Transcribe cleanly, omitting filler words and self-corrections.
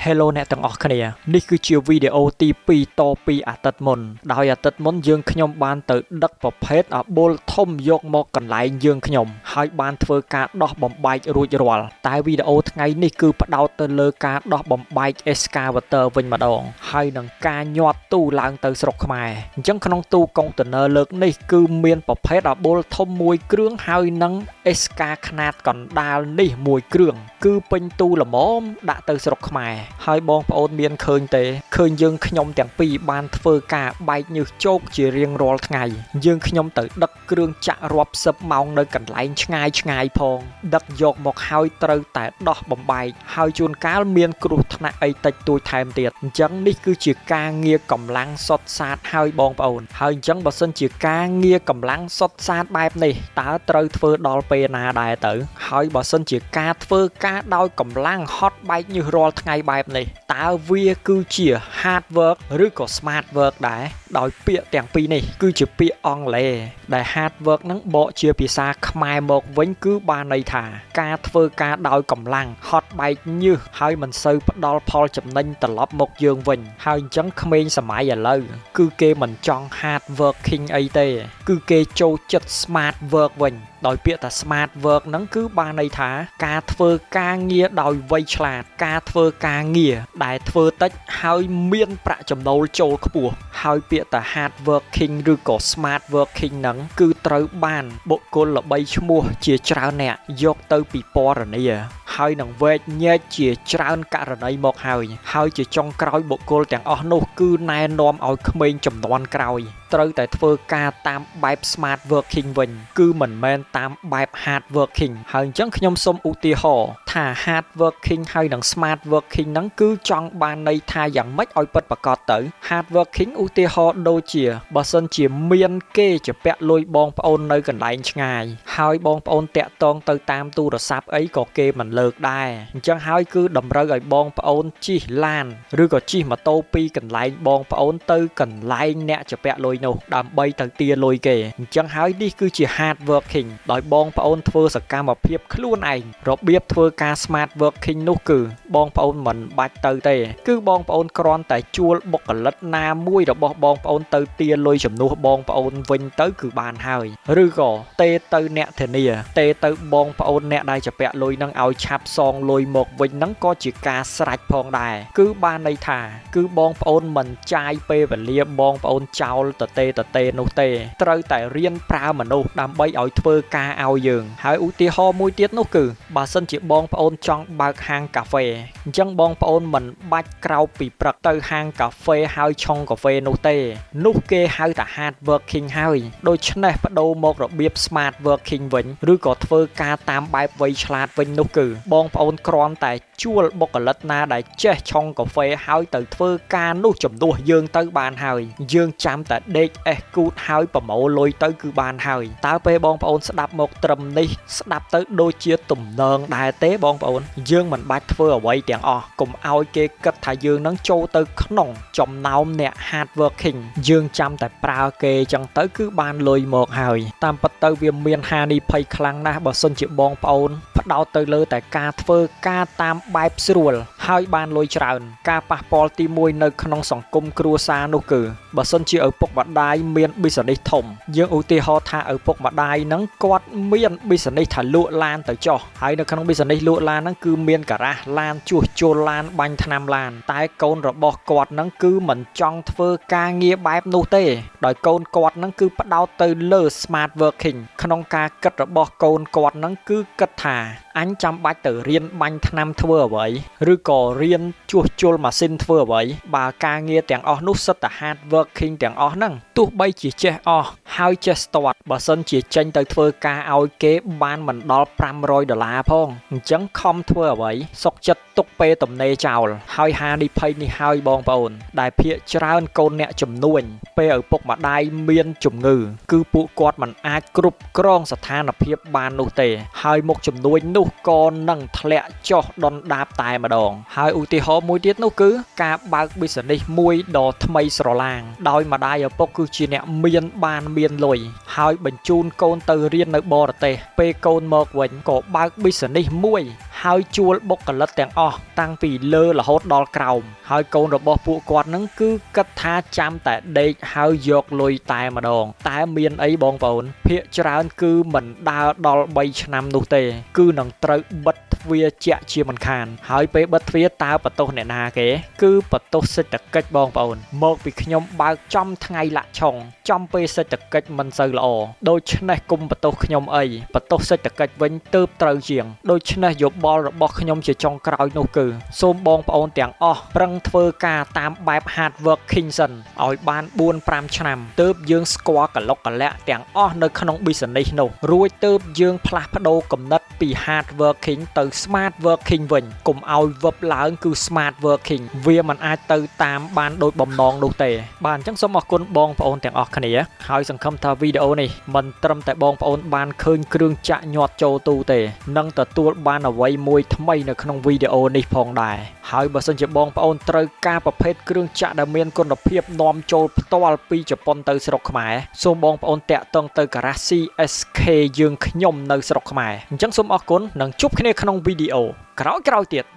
Hello អ្នកទាំងអស់គ្នានេះគឺជាវីដេអូទី2តពីអាទិត្យមុនដោយអាទិត្យមុនយើងខ្ញុំបានទៅដឹកប្រភេទអាបុលធំយកមកកន្លែងយើងខ្ញុំហើយបានធ្វើការដោះបំបែករួចរាល់តែវីដេអូថ្ងៃនេះគឺផ្ដោតទៅលើការដោះបំបែក Excavator វិញម្ដងហើយនឹងការញាត់ទូឡើងទៅស្រុកខ្មែរអញ្ចឹងក្នុងទូកុងតឺន័រលើកនេះគឺមានប្រភេទអាបុលធំមួយគ្រឿងហើយនឹង Esca ខ្នាតកណ្ដាលនេះមួយគ្រឿងគឺពេញទូល្មមដាក់ទៅស្រុកខ្មែរហើយបងប្អូនមានឃើញទេឃើញយើងខ្ញុំទាំងពីរបានធ្វើការបែកញើសជោគជារៀងរាល់ថ្ងៃយើងខ្ញុំទៅដឹកគ្រឿងចាក់រាប់សិបម៉ោងនៅកន្លែងឆ្ងាយឆ្ងាយផងដឹកយកមកហើយត្រូវតែដោះបំបែកហើយជួនកាលមានគ្រោះថ្នាក់អីតិចតួចថែមទៀតអញ្ចឹងនេះគឺជាការងារកម្លាំងសុទ្ធសាធហើយបងប្អូនហើយអញ្ចឹងបើសិនជាការងារកម្លាំងសុទ្ធសាធបែបនេះតើត្រូវធ្វើដល់ពេលណាដែរទៅហើយបើសិនជាការធ្វើការដោយកម្លាំងហត់បែកញើសរាល់ថ្ងៃបែបនេះតើវាគឺជា hard work ឬក៏ smart work ដែរដោយពាក្យទាំងពីរនេះគឺជាពាក្យអង់គ្លេសដែល hard work ហ្នឹងបកជាភាសាខ្មែរមកវិញគឺបានន័យថាការធ្វើការដោយកម្លាំងហត់បែកញើសហើយមិនសូវផ្ដល់ផលចំណេញត្រឡប់មកយើងវិញហើយអញ្ចឹងក្មេងសម័យឥឡូវគឺគេមិនចង់ hard working អីទេគឺគេចូលចិត្ត smart work វិញដោយពាក្យថា smart work ហ្នឹងគឺបានន័យថាការធ្វើការងារដោយវៃឆ្លាតការធ្វើការងារដែលធ្វើតិចហើយមានប្រាក់ចំណូលចូលខ្ពស់ហើយពាក្យថា hard working ឬក៏ smart working ហ្នឹងគឺត្រូវបានបុគ្គលល្បីឈ្មោះជាច្រើនអ្នកយកទៅពិពណ៌នាហើយនឹងវែកញែកជាច្រើនករណីមកហើយហើយជាចុងក្រោយបុគ្គលទាំងអស់នោះគឺណែនាំឲ្យក្មេងជំនាន់ក្រោយត្រូវតែធ្វើការតាមបែប smart working វិញគឺមិនមែនតាមបែប hard working ហើយអញ្ចឹងខ្ញុំសូមឧទាហរណ៍ថា hard working ហើយនិង smart working ហ្នឹងគឺចង់បានន័យថាយ៉ាងម៉េចឲ្យពិតប្រាកដទៅ hard working ឧទាហរណ៍ដូចជាបើសិនជាមានគេជាពាក់លុយបងប្អូននៅកន្លែងឆ្ងាយហើយបងប្អូនតាក់ទងទៅតាមទូរស័ព្ទអីក៏គេមិនលើកដែរអញ្ចឹងហើយគឺតម្រូវឲ្យបងប្អូនជិះឡានឬក៏ជិះម៉ូតូពីកន្លែងបងប្អូនទៅកន្លែងអ្នកជាពាក់លុយនោះដើម្បីទៅទារលុយគេអញ្ចឹងហើយនេះគឺជា hard working ដោយបងប្អូនធ្វើសកម្មភាពខ្លួនឯងរបៀបធ្វើការ smart working នោះគឺបងប្អូនមិនបាច់ទៅទេគឺបងប្អូនគ្រាន់តែជួលបុគ្គលិកណាមួយរបស់បងប្អូនទៅទារលុយជំនួសបងប្អូនវិញទៅគឺបានហើយឬក៏ទេទៅអ្នកធានាទេទៅបងប្អូនអ្នកដែលជាពាក់លុយនឹងឲ្យឆាប់សងលុយមកវិញហ្នឹងក៏ជាការស្រេចផងដែរគឺបានន័យថាគឺបងប្អូនមិនចាយពេលវេលាបងប្អូនចោលតទេតទេនោះទេត្រូវតែរៀនប្រើមនុស្សដើម្បីឲ្យធ្វើការឲ្យយើងហើយឧទាហរណ៍មួយទៀតនោះគឺបើសិនជាបងប្អូនចង់បើកហាងកាហ្វេអញ្ចឹងបងប្អូនមិនបាច់ក្រោកពីព្រឹកទៅហាងកាហ្វេហើយឆុងកាហ្វេនោះទេនោះគេហៅថា hard working ហើយដូច្នេះបដូរមករបៀប smart working វិញឬក៏ធ្វើការតាមបែបវៃឆ្លាតវិញនោះគឺបងប្អូនគ្រាន់តែជួលបុគ្គលិកណាដែលចេះឆុងកាហ្វេហើយទៅធ្វើការនោះជំនួសយើងទៅបានហើយយើងចាំតែដេកអេះគូតហើយប្រមូលលុយទៅគឺបានហើយតើពេលបងប្អូនស្ដាប់មកត្រឹមនេះស្ដាប់ទៅដូចជាទំនងដែរទេបងប្អូនយើងមិនបាច់ធ្វើអ្វីទាំងអស់កុំឲ្យគេគិតថាយើងនឹងចូលទៅក្នុងចំណោមអ្នក hard working យើងចាំតែប្រើគេចឹងទៅគឺបានលុយមកហើយតាមពិតទៅវាមានហានិភ័យខ្លាំងណាស់បើសិនជាបងប្អូនផ្ដោតទៅលើតែការធ្វើការតាមបែបស្រួលហើយបានលុយច្រើនការប៉ះពាល់ទី1នៅក្នុងសង្គមគ្រួសារនោះគឺបើសិនជាឪពុកម្ដាយមាន business ធំយើងឧទាហរណ៍ថាឪពុកម្ដាយហ្នឹងគាត់មាន business ថាលក់ឡានទៅចុះហើយនៅក្នុង business លក់ឡានហ្នឹងគឺមានការ៉ាស់ឡានជួសជុលឡានបាញ់ថ្នាំឡានតែកូនរបស់គាត់ហ្នឹងគឺមិនចង់ធ្វើការងារបែបនោះទេដោយកូនគាត់ហ្នឹងគឺផ្ដោតទៅលើ smart working ក្នុងការគិតរបស់កូនគាត់ហ្នឹងគឺគិតថាអញចាំបាច់ទៅរៀនបាញ់ថ្នាំធ្វើអ្វីឬក៏រៀនជួសជុលម៉ាស៊ីនធ្វើអ្វីបើការងារទាំងអស់នោះសុទ្ធតែ hard working ទាំងអស់ហ្នឹងទោះបីជាចេះអស់ហើយចេះស្ទាត់បើសិនជាចេញទៅធ្វើការឲ្យគេបានមិនដល់500ដុល្លារផងអញ្ចឹងខំធ្វើអ្វីសុកចិត្តទុកពេលទំនេរចោលហើយហានិភ័យនេះហើយបងប្អូនដែលភាកច្រើនកូនអ្នកជំនួញពេលឪពុកម្ដាយមានជំងឺគឺពួកគាត់មិនអាចគ្រប់គ្រងស្ថានភាពបាននោះទេហើយមុខជំនួញនោះក៏នឹងធ្លាក់ចុះដុនដាបតែម្ដង។ ហើយឧទាហរណ៍មួយទៀតនោះគឺការបើក business មួយដ៏ថ្មីស្រឡាងដោយម្ដាយឪពុកគឺជាអ្នកមានបានមានលុយហើយបញ្ជូនកូនទៅរៀននៅបរទេសពេលកូនមកវិញក៏បើក business មួយហើយជួលបុគ្គលិកទាំងអស់តាំងពីលើរហូតដល់ក្រោមហើយកូនរបស់ពួកគាត់នឹងគឺគិតថាចាំតែដេកហើយយកលុយតែម្ដងតែមានអីបងប្អូនភាកច្រើនគឺមិនដើរដល់3ឆ្នាំនោះទេគឺនឹងត្រូវបិទទ្វារជាក់ជាមិនខានហើយពេលបិទទ្វារតើបន្ទោសអ្នកណាគេគឺបន្ទោសសេដ្ឋកិច្ចបងប្អូនមកពីខ្ញុំបើកចំថ្ងៃលាក់ឆុងចំពេលសេដ្ឋកិច្ចមិនសូវល្អដូច្នេះគុំបន្ទោសខ្ញុំអីបន្ទោសសេដ្ឋកិច្ចវិញទើបត្រូវជាងដូច្នេះយោបល់របស់ខ្ញុំជាចុងក្រោយនោះគឺសូមបងប្អូនទាំងអស់ប្រឹងធ្វើការតាមបែប hard working សិនឲ្យបាន4-5ឆ្នាំទើបយើងស្គាល់កលុកកលៈទាំងអស់នៅក្នុង business នោះរួចទើបយើងផ្លាស់ប្ដូរគំនិតពី hard working ទៅ smart working វិញកុំឲ្យវឹបឡើងគឺ smart working វាមិនអាចទៅតាមបានដោយបំណងនោះទេបាទអញ្ចឹងសូមអរគុណបងប្អូនទាំងអស់គ្នាហើយសង្ឃឹមថាវីដេអូនេះមិនត្រឹមតែបងប្អូនបានឃើញគ្រឿងចាក់ញាត់ចូលទូទេនឹងទទួលបានអ្វីមួយថ្មីនៅក្នុងវីដេអូនេះផងដែរហើយបើសិនជាបងប្អូនត្រូវការប្រភេទគ្រឿងចាក់ដែលមានគុណភាពនាំចូលផ្ទាល់ពីជប៉ុនទៅស្រុកខ្មែរសូមបងប្អូនតាក់ទងទៅការ៉ា CSK យើងខ្ញុំនៅស្រុកខ្មែរអញ្ចឹងសូមអរគុណនិងជួបគ្នាក្នុងវីដេអូក្រោយៗទៀត។